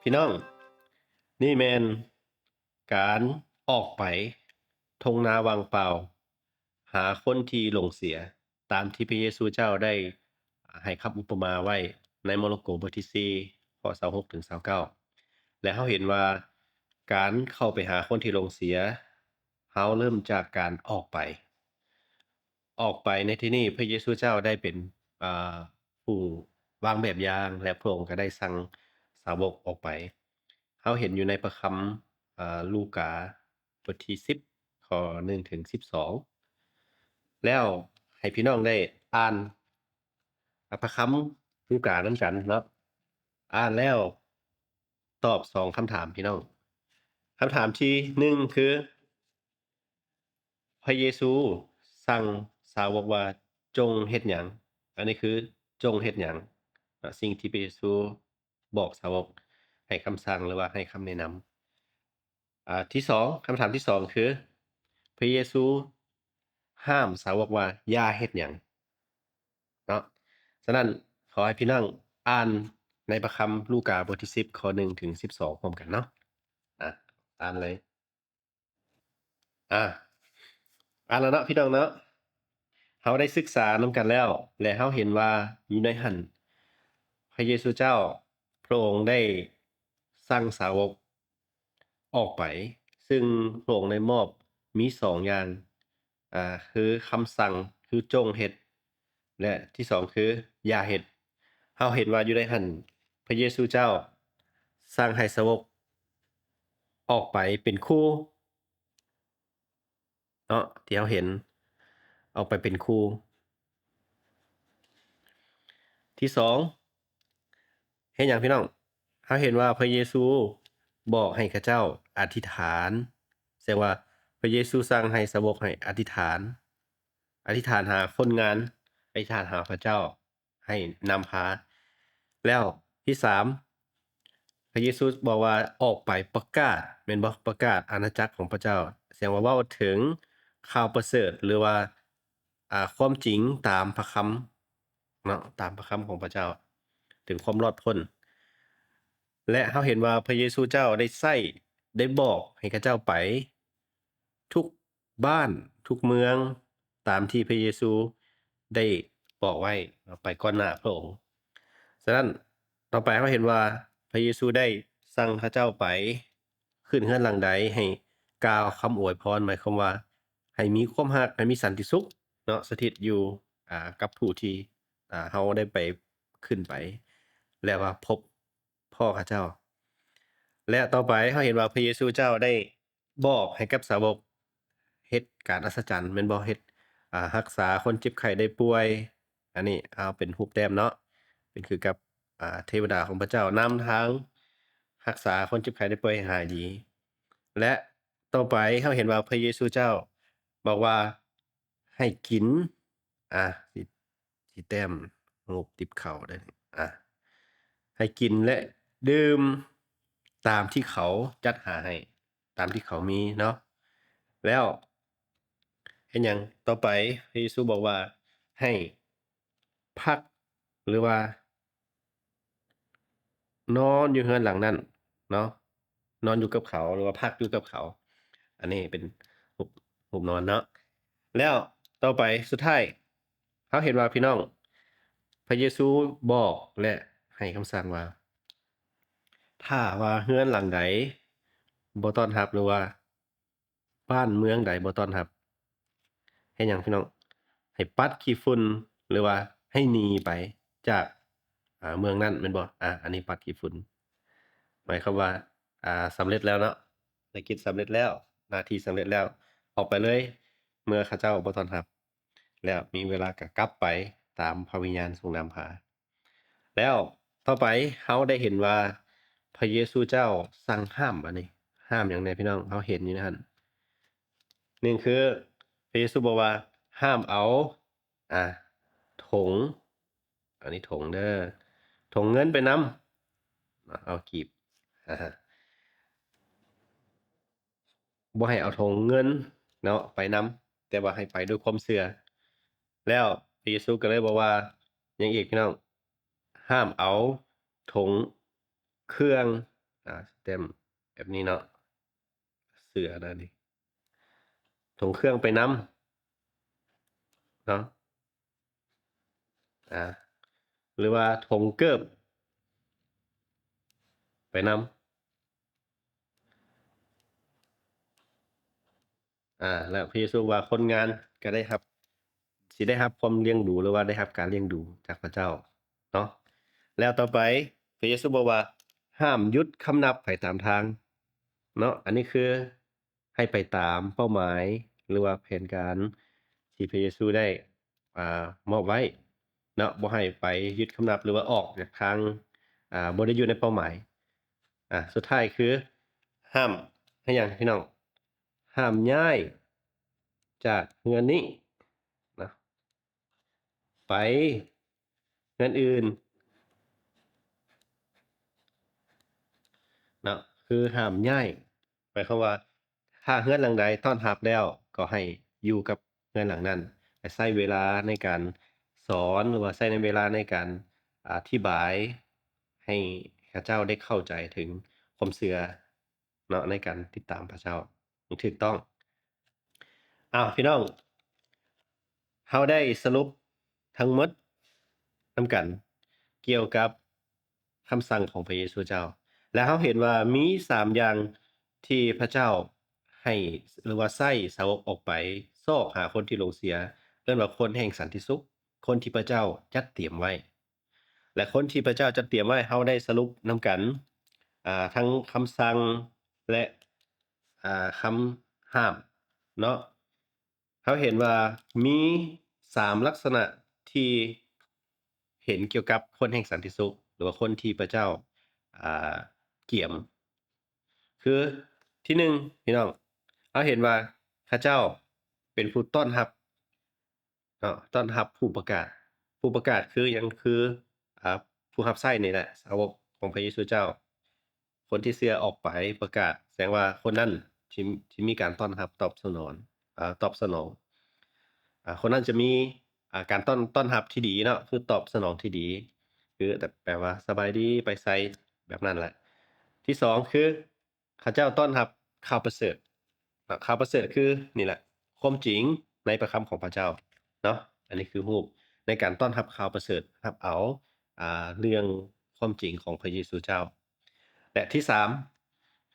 ພີ່ນ້ອງ, ນີ້ແມ່ນການອອກໄປທົ່ງນາວ່າງເປົ່າ ຫາຄົນທີ່ຫຼົງເສຍ ຕາມທີ່ພະເຢຊູເຈົ້າໄດ້ໃຫ້ຄຳອຸປະມາໄວ້ໃນມາລະໂກບົດທີສີ່ ຂໍ້ຊາວຫົກເຖິງຊາວເກົ້າ ແລະ ເຮົາເຫັນວ່າການເຂົ້າໄປຫາຄົນທີ່ຫຼົງເສຍ ເຮົາເລີ່ມຈາກການອອກໄປ. ອອກໄປໃນທີ່ນີ້ ພະເຢຊູເຈົ້າໄດ້ເປັນ ອາ ຜູ້ວາງແບບຢ່າງ ແລະ ພະອົງກໍໄດ້ສັ່ງສາວົກອອກໄປ. ເຮົາເຫັນຢູ່ໃນພະຄຳ ອາ ລູກາ ບົດທີສິບ ຂໍ້ໜຶ່ງເຖິງສິບສອງ ແລ້ວໃຫ້ພີ່ນ້ອງໄດ້ອ່ານ ອາ ພະຄຳລູການຳກັນເນາະ. ອ່ານແລ້ວຕອບສອງຄຳຖາມພີ່ນ້ອງ. ຄຳຖາມທີໜຶ່ງຄື ພະເຢຊູສັ່ງສາວົກວ່າ ຈົ່ງເຮັດຫຍັງ? ອັນນີ້ຄື ຈົ່ງເຮັດຫຍັງ? ເນາະ ສິ່ງທີ່ພະເຢຊູບອກສາວົກ ໃຫ້ຄຳສັ່ງ ຫຼືວ່າໃຫ້ຄຳແນະນຳ. ອາ ທີສອງ ຄຳຖາມທີສອງຄື ພະເຢຊູຫ້າມສາວົກວ່າ ຢ່າເຮັດຫຍັງ? ເນາະ. ສະນັ້ນ ຂໍໃຫ້ພີ່ນ້ອງອ່ານໃນພະຄຳລູກາ ບົດທີສິບ ຂໍ້ໜຶ່ງເຖິງສິບສອງ ພ້ອມກັນເນາະ. ອາ ອ່ານເລີຍ. ອາ ອ່ານແລ້ວເນາະ ພີ່ນ້ອງເນາະ. ເຮົາໄດ້ສຶກສານຳກັນແລ້ວ ແລະ ເຮົາເຫັນວ່າຢູ່ໃນຫັ້ນ ພະເຢຊູເຈົ້າ ພະອົງໄດ້ສັ່ງສາວົກອອກໄປ ຊຶ່ງພະອົງໄດ້ມອບມີສອງຢ່າງ ອາ ຄືຄຳສັ່ງ ຄືຈົ່ງເຮັດ ແລະ ທີສອງຄືຢ່າເຮັດ. ເຮົາເຫັນວ່າຢູ່ໃນຫັ້ນ ພະເຢຊູເຈົ້າສັ່ງໃຫ້ສາວົກອອກໄປເປັນຄູ່ເນາະ ທີ່ເຮົາເຫັນ ອອກໄປເປັນຄູ່. ທີສອງ ເຮັດຫຍັງພີ່ນ້ອງ? ເຮົາເຫັນວ່າພະເຢຊູບອກໃຫ້ເຂົາເຈົ້າອະທິຖານ, ແສດງວ່າພະເຢຊູສັ່ງໃຫ້ສາວົກໃຫ້ອະທິຖານ, ອະທິຖານຫາຄົນງານ, ອະທິຖານຫາພະເຈົ້າໃຫ້ນຳພາ. ແລ້ວທີສາມ ພະເຢຊູບອກວ່າ ອອກໄປປະກາດ ແມ່ນບໍ່? ປະກາດອານາຈັກຂອງພະເຈົ້າ, ແສດງວ່າເວົ້າເຖິງຂ່າວປະເສີດ ຫຼືວ່າ ອາ ຄວາມຈິງຕາມພະຄຳເນາະ, ຕາມພະຄຳຂອງພະເຈົ້າ ເຖິງຄວາມລອດພົ້ນ. ແລະ ເຮົາເຫັນວ່າພະເຢຊູເຈົ້າໄດ້ໃຊ້ ໄດ້ບອກໃຫ້ເຂົາເຈົ້າໄປທຸກບ້ານທຸກເມືອງ ຕາມທີ່ພະເຢຊູໄດ້ບອກໄວ້ເນາະ ໄປກ່ອນໜ້າພະອົງ. ສະນັ້ນ ຕໍ່ໄປເຮົາເຫັນວ່າພະເຢຊູໄດ້ສັ່ງເຂົາເຈົ້າໄປ ຂຶ້ນເຮືອນຫຼັງໃດໃຫ້ກ່າວຄຳອວຍພອນ, ໝາຍຄວາມວ່າໃຫ້ມີຄວາມຮັກ, ໃຫ້ມີສັນຕິສຸກເນາະ ສະຖິດຢູ່ ອາ ກັບຜູ້ທີ່ ອາ ເຮົາໄດ້ໄປ ຂຶ້ນໄປ ແລະ ວ່າພົບພໍ້ເຂົາເຈົ້າ. ແລະ ຕໍ່ໄປເຮົາເຫັນວ່າພະເຢຊູເຈົ້າໄດ້ບອກໃຫ້ກັບສາວົກເຮັດການອັດສະຈັນ ແມ່ນບໍ່? ເຮັດ ອາ ຮັກສາຄົນເຈັບໄຂ້ໄດ້ປ່ວຍ. ອັນນີ້ເອົາເປັນຮູບແຕ້ມເນາະ, ເປັນຄືກັບ ອາ ເທວະດາຂອງພະເຈົ້ານຳທາງ ຮັກສາຄົນເຈັບໄຂ້ໄດ້ປ່ວຍໃຫ້ຫາຍດີ. ແລະ ຕໍ່ໄປເຮົາເຫັນວ່າພະເຢຊູເຈົ້າບອກວ່າໃຫ້ກິນ ອາ ຊິ ຊິແຕ້ມຮູບຕິບເຂົ້າໄດ້ ອາ ໃຫ້ກິນ ແລະ ດື່ມຕາມທີ່ເຂົາຈັດຫາໃຫ້ ຕາມທີ່ເຂົາມີເນາະ. ແລ້ວເຮັດຫຍັງຕໍ່ໄປ? ພະເຢຊູບອກວ່າໃຫ້ພັກ ຫຼືວ່ານອນຢູ່ເຮືອນຫຼັງນັ້ນເນາະ, ນອນຢູ່ກັບເຂົາ ຫຼືວ່າພັກຢູ່ກັບເຂົາ. ອັນນີ້ເປັນຮູບ ຮູບນອນເນາະ. ແລ້ວຕໍ່ໄປສຸດທ້າຍ ເຮົາເຫັນວ່າ ພີ່ນ້ອງ ພະເຢຊູບອກ ແລະ ໃຫ້ຄຳສັ່ງວ່າ ຖ້າວ່າເຮືອນຫຼັງໃດບໍ່ຕ້ອນຮັບ ຫຼືວ່າ ບ້ານເມືອງໃດບໍ່ຕ້ອນຮັບ ເຮັດຫຍັງພີ່ນ້ອງ? ໃຫ້ປັດຂີ້ຝຸ່ນ ຫຼືວ່າໃຫ້ໜີໄປຈາກ ອາ ເມືອງນັ້ນແມ່ນບໍ່? ອາ ອັນນີ້ປັດຂີ້ຝຸ່ນ ໝາຍຄວາມວ່າ ອາ ສຳເລັດແລ້ວເນາະ, ພາລະກິດສຳເລັດແລ້ວ, ໜ້າທີ່ສຳເລັດແລ້ວ, ອອກໄປເລີຍ ເມື່ອເຂົາເຈົ້າບໍ່ຕ້ອນຮັບ ແລ້ວມີເວລາກໍກັບໄປຕາມພະວິນຍານຊົງນຳພາ. ແລ້ວຕໍ່ໄປເຮົາໄດ້ເຫັນວ່າພະເຢຊູເຈົ້າສັ່ງຫ້າມ ບາດນີ້ຫ້າມຫຍັງແດ່ພີ່ນ້ອງ? ເຮົາເຫັນຢູ່ໃນຫັ້ນ ໜຶ່ງຄື ພະເຢຊູບອກວ່າຫ້າມເອົາ ອາ ຖົງ ອັນນີ້ຖົງເດີ ຖົງເງິນໄປນຳ ເອົາກີບ ອາ ບໍ່ໃຫ້ເອົາຖົງເງິນເນາະໄປນຳ ແຕ່ວ່າໃຫ້ໄປດ້ວຍຄວາມເຊື່ອ. ແລ້ວພະເຢຊູກໍເລີຍບອກວ່າຫຍັງອີກພີ່ນ້ອງ? ຫ້າມເອົາຖົງເຄື່ອງ ອາ ສະແຕັມແບບນີ້ເນາະ ເສື້ອນະນີ້ ຖົງເຄື່ອງໄປນຳເນາະ ອາ ຫຼືວ່າຖົງເກີບໄປນຳ. ອາ ແລະ ພະເຢຊູບອກວ່າຄົນງານກໍໄດ້ຮັບ ຊິໄດ້ຮັບຄວາມລ້ຽງດູ ຫຼືວ່າໄດ້ຮັບການລ້ຽງດູຈາກພະເຈົ້າເນາະ. ແລ້ວຕໍ່ໄປພະເຢຊູບອກວ່າ ຫ້າມຢຸດຄຳນັບໃຜຕາມທາງເນາະ. ອັນນີ້ຄືໃຫ້ໄປຕາມເປົ້າໝາຍ ຫຼືວ່າແຜນການທີ່ພະເຢຊູໄດ້ ອ່າ ມອບໄວ້ເນາະ ບໍ່ໃຫ້ໄປຍຶດຄຳນັບ ຫຼືວ່າອອກຈາກທາງ ອ່າ ບໍ່ໄດ້ຢູ່ໃນເປົ້າໝາຍ. ອ່າ ສຸດທ້າຍຄື ຫ້າມ ໃຫ້ຫຍັງພີ່ນ້ອງ? ຫ້າມຍ້າຍຈາກເຮືອນນີ້ນະ ໄປເຮືອນອື່ນເນາະ ຄືຫ້າມຍ້າຍ ໝາຍຄວາມວ່າ ຖ້າເຮືອນຫຼັງໃດຕ້ອນຮັບແລ້ວ ກໍໃຫ້ຢູ່ກັບເຮືອນຫຼັງນັ້ນ ແລະ ໃຊ້ເວລາໃນການສອນ ຫຼືວ່າໃຊ້ໃນເວລາໃນການອະທິບາຍໃຫ້ເຂົາເຈົ້າໄດ້ເຂົ້າໃຈເຖິງຄວາມເຊື່ອເນາະ ໃນການຕິດຕາມພະເຈົ້າ ຖືກຕ້ອງ. ອ້າວ ພີ່ນ້ອງ ເຮົາໄດ້ສະຫຼຸບທັງໝົດນຳກັນ ກ່ຽວກັບຄຳສັ່ງຂອງພະເຢຊູເຈົ້າ ແລະ ເຮົາເຫັນວ່າມີສາມຢ່າງທີ່ພະເຈົ້າໃຫ້ ຫຼືວ່າໃຊ້ສາວົກອອກໄປຊອກຫາຄົນທີ່ຫຼົງເສຍ ເອີ້ນວ່າຄົນແຫ່ງສັນຕິສຸກ ຄົນທີ່ພະເຈົ້າຈັດຕຽມໄວ້. ແລະ ຄົນທີ່ພະເຈົ້າຈັດຕຽມໄວ້ ເຮົາໄດ້ສະຫຼຸບນຳກັນ ອາ ທັງຄຳສັ່ງ ແລະ ອາ ຄຳຫ້າມເນາະ. ເຮົາເຫັນວ່າມີສາມລັກສະນະທີ່ເຫັນກ່ຽວກັບຄົນແຫ່ງສັນຕິສຸກ ຫຼືວ່າຄົນທີ່ພະເຈົ້າ ອາ ກຽມ ຄື ທີໜຶ່ງ ພີ່ນ້ອງ ເຮົາເຫັນວ່າເຂົາເຈົ້າເປັນຜູ້ຕ້ອນຮັບ ເນາະ ຕ້ອນຮັບຜູ້ປະກາດ. ຜູ້ປະກາດຄືຫຍັງ? ຄື ອາ ຜູ້ຮັບໃຊ້ນີ້ແຫຼະ ສາວົກຂອງພະເຢຊູເຈົ້າ. ຄົນທີ່ເຊື່ອອອກໄປປະກາດ ແສດງວ່າຄົນນັ້ນທີ່ ທີ່ມີການຕ້ອນຮັບຕອບສະໜອງ ອາ ຕອບສະໜອງ ອາ ຄົນນັ້ນຈະມີ ອາ ການຕ້ອນ ຕ້ອນຮັບທີ່ດີເນາະ ຄືຕອບສະໜອງທີ່ດີ ຄືແບບ ແບບວ່າສະບາຍດີ ໄປໃສ ແບບນັ້ນແຫຼະ. ທີສອງ ຄື ເຂົາເຈົ້າຕ້ອນຮັບຂ່າວປະເສີດເນາະ ຂ່າວປະເສີດຄືນີ້ແຫຼະ ຄວາມຈິງໃນພະຄຳຂອງພະເຈົ້າເນາະ. ອັນນີ້ຄືຮູບໃນການຕ້ອນຮັບຂ່າວປະເສີດ ຮັບເອົາ ອາ ເລື່ອງຄວາມຈິງຂອງພະເຢຊູເຈົ້າ. ແລະ ທີສາມ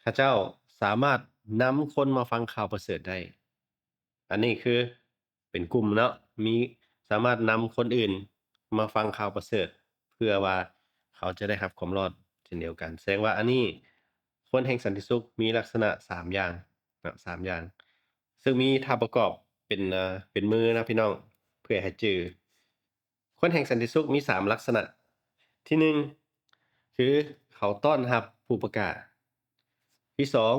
ເຂົາເຈົ້າສາມາດນຳຄົນມາຟັງຂ່າວປະເສີດໄດ້. ອັນນີ້ຄື ເປັນກຸ່ມເນາະ ມີ ສາມາດນຳຄົນອື່ນມາຟັງຂ່າວປະເສີດ ເພື່ອວ່າເຂົາຈະໄດ້ຮັບຄວາມລອດເຊັ່ນດຽວກັນ. ແສດງວ່າອັນນີ້ຄົນແຫ່ງສັນຕິສຸກມີລັກສະນະສາມຢ່າງເນາະ ສາມຢ່າງ ເຊິ່ງມີຖ້າປະກອບເປັນ ເປັນມືນະພີ່ນ້ອງ ເພື່ອໃຫ້ຈື່. ຄົນແຫ່ງສັນຕິສຸກມີສາມລັກສະນະ. ທີໜຶ່ງ ຄືເຂົາຕ້ອນຮັບຜູ້ປະກາດ. ທີສອງ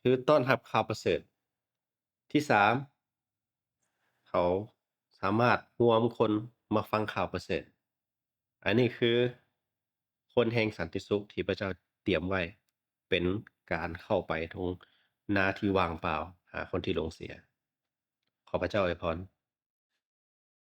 ຄືຕ້ອນຮັບຂ່າວປະເສີດ. ທີສາມ ເຂົາສາມາດຮວມຄົນມາຟັງຂ່າວປະເສີດ. ອັນນີ້ຄືຄົນແຫ່ງສັນຕິສຸກທີ່ພະເຈົ້າຕຽມໄວ້ ເປັນການເຂົ້າໄປທົ່ງນາທີ່ວ່າງເປົ່າ ຫາຄົນທີ່ຫຼົງເສຍ. ຂໍພະເຈົ້າອວຍພອນ